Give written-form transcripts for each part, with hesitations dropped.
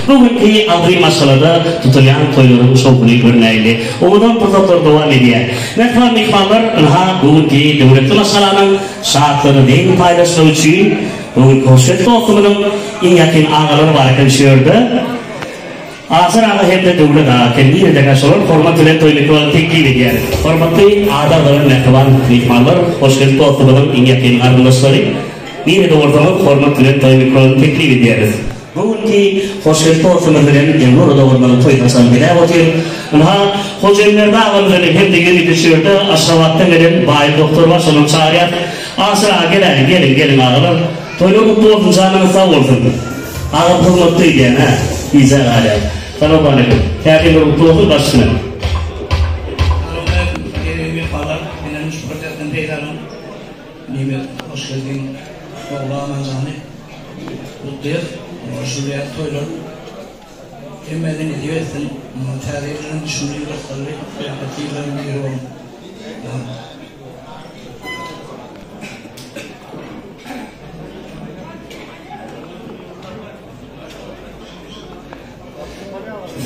Bugünkü adlı maşalada tutulan toyların şovunu görüneyli. Owadan pursatlar dowam edýär. Mähriban myhmanlar, ynha bugünkü döwletli maşgalanyň şatlygyny deň paýlaşmak üçin bugünkü hoşgel dostumyzyň iň ýakyn agalary bar eken şu ýerde. Asyr ağa hem-de döwlet ağa kendine şolar hormat bilen toý mikrofony teklip edýär. Hormatly adamlar, mähriban myhmanlar, hoşgel dostumyzyň iň ýakyn garyndaşlary, nirede bolsaňyz hormat bilen toý mikrofony teklip edýäris. Bugünkü hoşgel dostumyz bilen Elnur dogurmaly toý hasan biläp otyr. Ynha Hojaemberdi agamyz bilen hem-de ýörite şu ýerde Aşgabatdan gelen baý doktor bar, şonuň çağırýar. Asyr ağa gelin, gelin, gelin agalar. Toýlar kutlu bolsun, janyňyz sag bolsun. Agam hyzmatda edýän, ha. Gije galýar. Salam aleyküm. Täze bir kutlu bolsun başyna. Nimet, hoş geldin. Oğlu Amancan'ı kutlayıp, şuraya toylar. Hemmeden hediye etsin. Täze ýylyň düşündüğü ýyllar, bereketli ýyllaryň biri bolsun.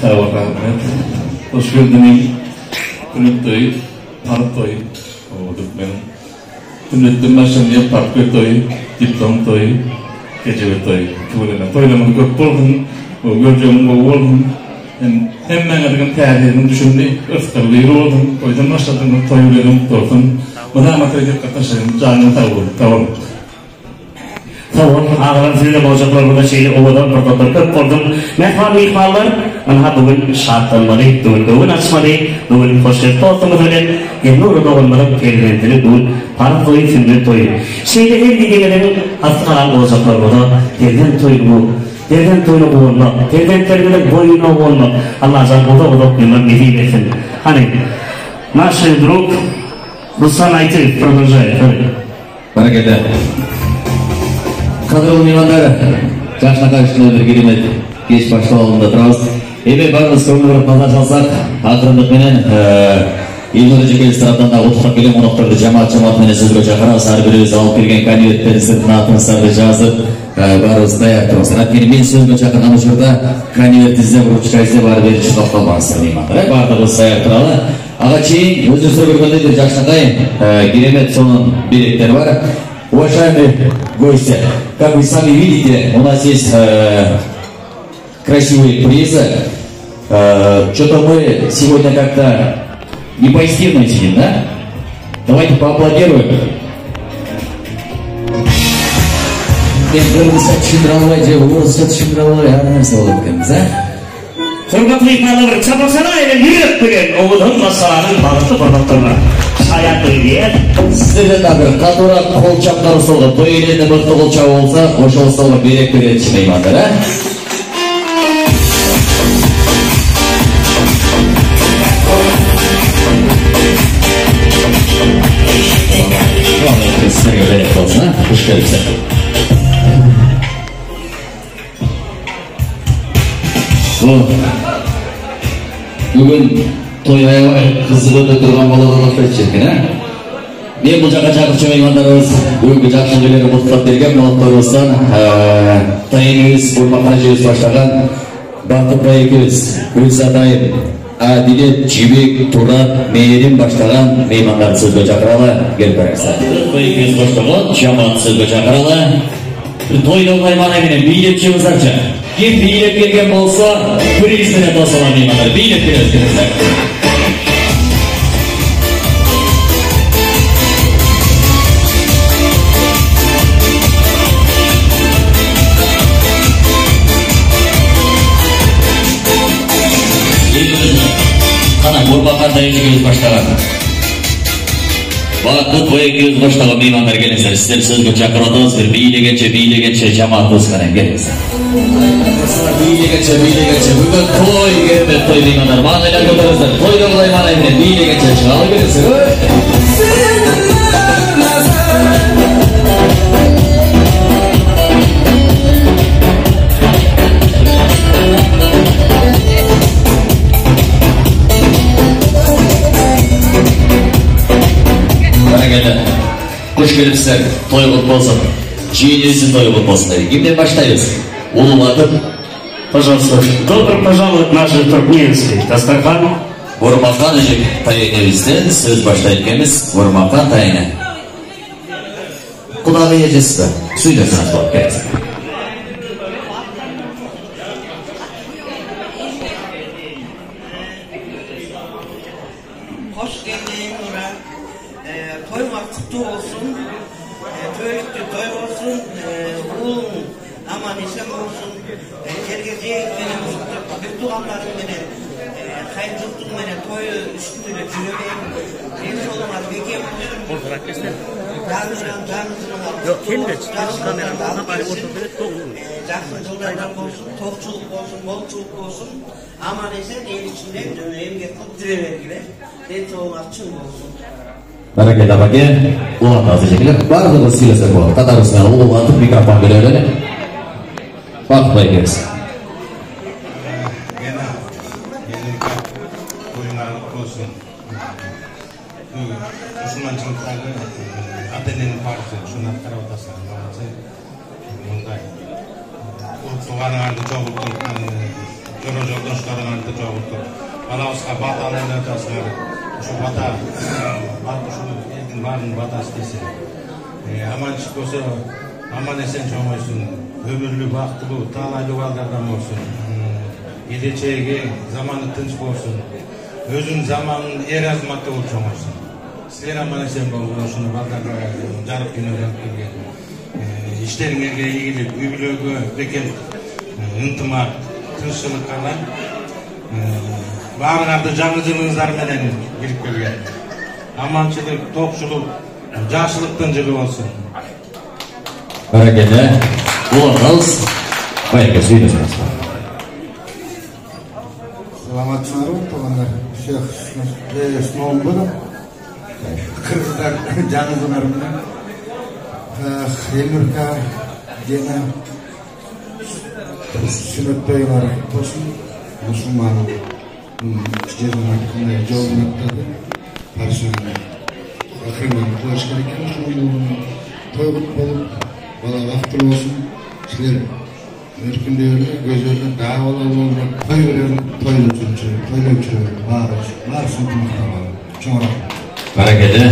Sağ ol, rahmet. Hoş geldin. Sünnet toýy, park toýy. O türkmen. Sünnetden başlanýar park toýy, diplom toýy, gece toýy. Tüweleme toýlamyz köp bolsun, o görjegim gowy bolsun. Hem hemmäňiziň täzeýiniň düşündi, ysgyrly bolsun, toýdan başladyň, toý bilen bolsun. Mydama toýda gatnaşyň, janyň sag bolsun. Sag bolun. Sag bolun, agalar size boljaklar şeýle owadan pursatlar köp bolsun. Mähriban myhmanlar, ynha bugün şatlanmaly, bugün göwün açmaly, bugün hoşgel dostumyz bilen Elnur dogurmaly perzentini bugün park toýy, sünnet toýy. Şeýle her diýgeniň asgalan boljaklar bolsa, perzent toýy bu. Perzent toýuny guwanmak, perzentlerimiziň boýuna guwanmak. Allah jan uzak-uzak ömür nesip etsin. Hani наш друг Руслан Айтыев продолжает. Баракелде. Кадырлуу меймандар, жакшынакай ушундай бир керемет кеч башталып алдында турабыз. Эми баарыбыз көңүл буруп назар салсак, акырындык менен Элнур эжекебиз тараптан дагы куттуктап келген конокторду жамаат жамаат менен сөзгө чакырабыз. Ар бирибиз алып келген конверттердин сыртына атыңыздарды жазып, баарыбыз даяр турабыз. Анткени мен сөзгө чакырган учурда конверт издеп, ручка издеп ары бери чуркап калбаңыздар меймандар. Баардыгыбыз даяр туралы. Ага чейин өзүңүздөр көргөндөй бир жакшынакай керемет сонун белектер бар. Уважаемые гости, как вы сами видите, у нас есть красивые призы. Что-то мы сегодня как-то не позитивно сидим, да? Давайте поаплодируем. Мен кыргызча түшүндүрө албай же орусча түшүндүрө албай ар нерсе болот экенбиз, а? Hormatly myhmanlar, çapasana ile ýürek bilen owadan maşgalanyň bagtly pursatlaryna şaýat edýär. Сиздерден дагы бир катуураак кол чапкан столго, той ээлеринде мыкты кол чабуу болсо, ошол столго белек берет меймандар, а? Сиздерге белек болсун, а? Куш келипсиз. Бүгүн той аябай кызык өтө турган болот окшойт экен, а? Мен бул жака чакырчу меймандарыбыз бүгүнкү жакшы үйлөрү куттуктап берген конокторубуздан тайыныбыз Бурмакан эжебиз баштаган Бакыт байекебиз, Гүлзат айым, Адилет, Жибек, Турат, Мээрим баштаган меймандарды сөзгө чакыралы, келип барыңыздар. Байекебиз баштаган жамаат сөзгө чакыралы. Тойдон каймана менен бийлеп чыгыңыздарчы. Ким бийлеп келген болсо, приз менен тосолгон меймандар бийлеп келесиздер. Кана Бурмакан эжекебиз баштаган Бакыт байекебиз баштаган меймандар келиңиздер. Сиздерди сөзгө чакырып атабыз. Бир бийлегенче, бийлегенче жамаатыбыз менен келиңиздер. Бийлегенче, бийлегенче. Бүгүн той керемет той меймандар. Маанайлар көтөрүңүздөр. Тойдон кулай маанай менен бийлегенче чыгалы келиңиздер. Куш келипсиздер, той кут болсун. Жийинибиздин тою кут болсун деди. Кимден баштайбыз? Улуу Бакыт. Пожалуйста, добро пожаловать в наш туркменский дастархан. Ормакан эжек тайынебизден сөз баштайт экенбиз. Ормакан тайыны. Кудагы эжеси сүйлөсөңүз болот келиңиз. Hoş geldin Murat. Toylar kutlu olsun. Toyluktu toy olsun. Oğlum aman esen olsun. Келгезек менен бир туугандарың менен кайын журтуң менен той үстүндө жүрө бер. Ден соолугуңар бекем болсун. Жок, келбе, камераны баары ортодо берет, жакшы жылдардан болсун, токчулук болсун, молчулук болсун. Аман эсен эл ичинде эмгек кылып жүрө бергиле. Ден соолугуңар чың болсун. Баракелде абаке, улантабыз эжекелер. Баардыгы сүйлөсөк болот. Татарыбыз менен улантып микрофон бере берели. Бакыт байкебиз. Мусулманчылыктагы ата-эненин парызы ушуну аткарып атасың. Мындай урук тууганыңарды чогултуп, жора жолдоштарыңарды чогултуп, балабызга бата алып атасыңар. Ушу бата, ушул элдин баарынын батасы десе. Аманчылык болсо, аман эсен чоңойсун, өмүрлүү, бактылуу, таалайлуу балдардан болсун. Келечеги заманы тынч болсун. Өзүнүн заманын эр азаматы болуп чоңойсун. Силер аман эсен болгула, ушуну балдарга жарык дүйнөгө алып келген. Иштериңерге ийгилик, үй бүлөгө бекем ынтымак, тынччылык каалайм. Баарыңарды жаңы жылыңыздар менен кирип келген. Аманчылык, токчулук, жакшылыктын жылы болсун. Баракелде. Улантабыз. Байке сүйлөсөңүз. Саламатсыңарбы, туугандар? Всех с Новым годом. Кыргыздар жаңы жылдар менен. Элнурка, Гена, сүннөт тойлары кут болсун. Мусулман жерин кандай жолун аттады. Барысынан акырындан кылыш керек экен. Ушул той кут болуп, бала бактылуу болсун. Силер өркүндөй бергиле, көз бергиле, дагы бала болуп, той бере, тойлоп жүрүп, тойлоп жүрө бергиле. Баарыбыз ынтымакта бололу. Чоң рахмат. Баракелде.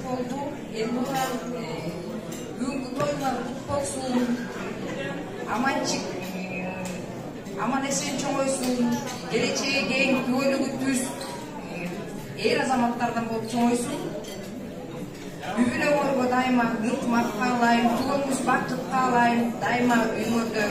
Болду. Элнура, бүгүнкү тоюңар кут болсун. Аманчык, аман эсен чоңойсун. Келечеги кең, күбөлүгү түз, эр азаматтардан болуп чоңойсун. Үй бүлөңөргө дайыма ынтымак каалайм, түгөнгүс бакыт каалайм. Дайыма үйүңөрдө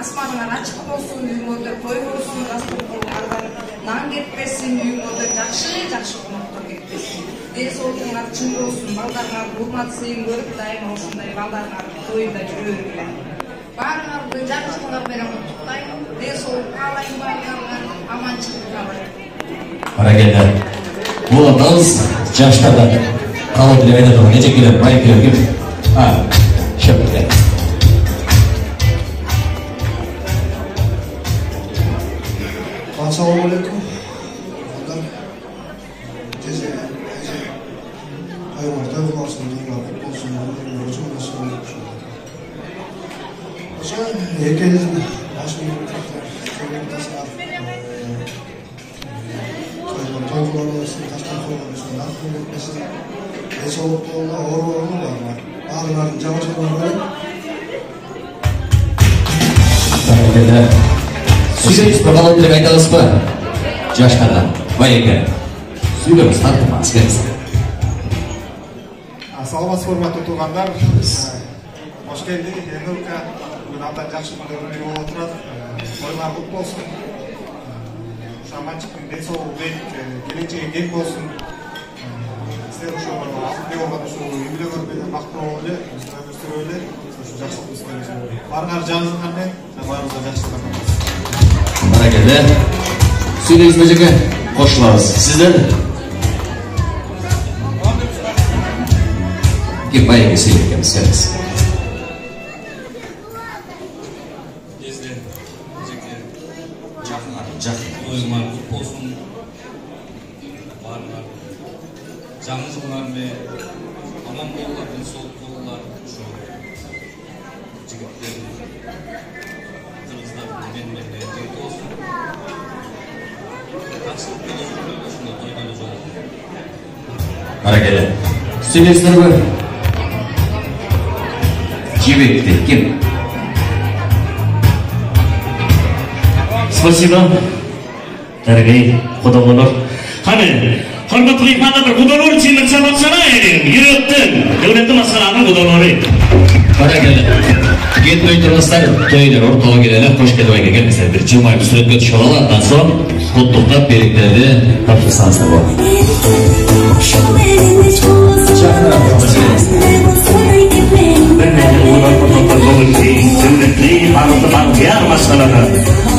асманыңар ачык болсун, үйүңөрдө той болсун, дасторкоңардан нан кетпесин, үйүңөрдө жакшы-жакшы коноктор кетпесин. Ден соолугуңар чың болсун, балдарыңар урмат сыйын көрүп, дайыма ушундай балдарыңардын тоюнда жүрө бергиле. Баарыңарды жаңы жылыңар менен куттуктайм. Ден соолук каалайм баарыңарга, аманчылык каалайм. Баракелде. Улантабыз. Жаштардан каалоо тилеп айта турган эжекелер, байкелер ким? Шөптө. Ассаламу алейкум. Балдар, жезе, эже, тойлор той болсун, тойлор кут болсун, өмүрлөр узун болсун. Ошо эки элдин башын ийип, тойлор той кыла берсин, таштан кыла берсин, ак кетпесин, ден соолуктуу болгула, оорубогула баарыңар. Баарыңардын жаңы жылыңар менен. Баракелде. Сүйлөйсүзбү, каалоо тилек айтабызбы? Жаштарга, байеке. Сүйлөңүз, тартынбаңыз, келиңиз. Саламатсызбы, урматтуу туугандар. Кош келдик, Элнурка. Бүгүн абдан жакшы күндөрдүн бири болуп отурат. Тойлар кут болсун. Ушу аманчылыктын ден соолугу бек, келечеги кең болсун. Силер ошо азыркы болгон ушул үй бүлөңөр менен бактылуу болуп эле, өмүр сүрө эле, ушу жакшылык менен. Баарыңар жаңы жылыңар менен, баарыңызга жакшылык каалайм. Баракелде. Сүйлөйсүзбү, эжеке? Кошулабыз. Сиздер? Ким байеке сүйлөйт экенбиз, келиңиз. Жезде, эжеке, жакын. Тоюңар кут болсун. Баарыңар жаңы жылыңар менен, Жакшылык менен жүргүлө, ушундай тойдон жолугуп. Баракелде. Сүйлөйсүздөр. Жибекти ким? Спасибо. Дорогие кудалар. Кани, hormatli mehmonlar, qudalar uchun bir chapak chalaylik. Yurakdan, davlatli masalani qudalari. Баракелде. Кетпей туруңуздар, той ортого келели, кош келбей келиңиздер. Бир жылмайып сүрөткө түшүп алалы, андан соң куттуктап белектерди тапшырсаңыздар болот. Bir devletli bag'ti bag'tiyar masalada.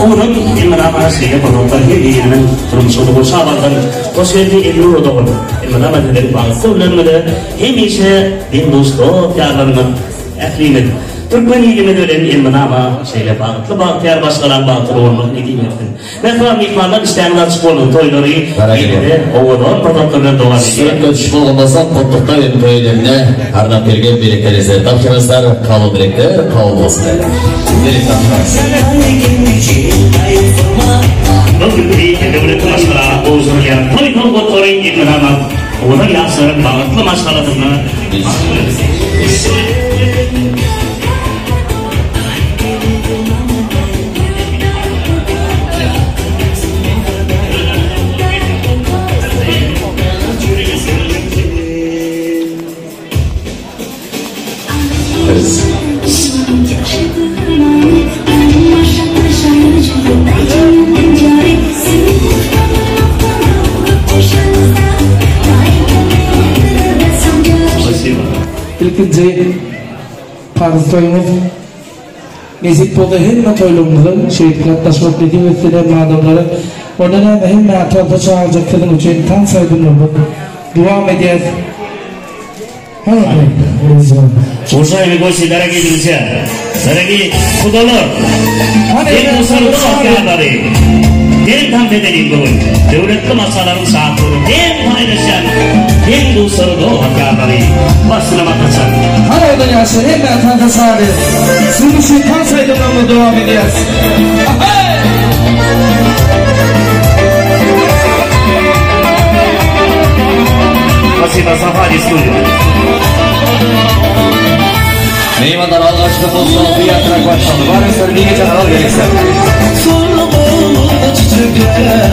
Oğlum elmidama şeýle bolanda her biriniň durmuşyny gurşap algan, hoş geldi Elnur odoğun. Elmidama sizleri bagtly bilenmede hemişe din dost ýarlarynyň ählimiz. Türkmen ilimiz ölen elmidama şeýle bagtly bagtýar başgalan bagtly bolmak nesip etsin. Mähriban mehmanlar, işleýän açyk bolan toýlary ýene owadan pursatlar bilen dowam edýär. Сүрөткө түшүп болгондон соң куттуктап эми той ээлерине арнап берген белектериңизди тапшырыңыздар. Кабыл белектер кабыл болсун. Белек тапшырабыз. Бүгүнкү döwletli maşgala gowşurylýan toý sowgatlary elmidama owadan ýaşlaryň bagtly maşgalasyna Спасибо. Ilkinji parz toýumyz nesip boldy, hemme toýlarymyza şeýdip gatnaşmak nesip etsin hemme adamlara. Ondan hem hemme atalda çağıracak siziň üçin tans aýdymlarymyz dowam edýär. Уважаемые гости, дорогие друзья, дорогие qudalar, deň dostlar, deň tam edelim bugün. Döwletli maşgalanyň şatlygyny deň paýlaşan, deň dostlary dost-ýarlary başyna bataçan. Her odan ýaşlar hemme atalda çağırıyor. Siziň üçin tans aýdymlarymyz dowam edýär. Спасибо, Сафари студия. Меймандар алгачкы болсо театр башталды. Барыңыздар биге чакыралы келиңиздер. Solgun çiçekler,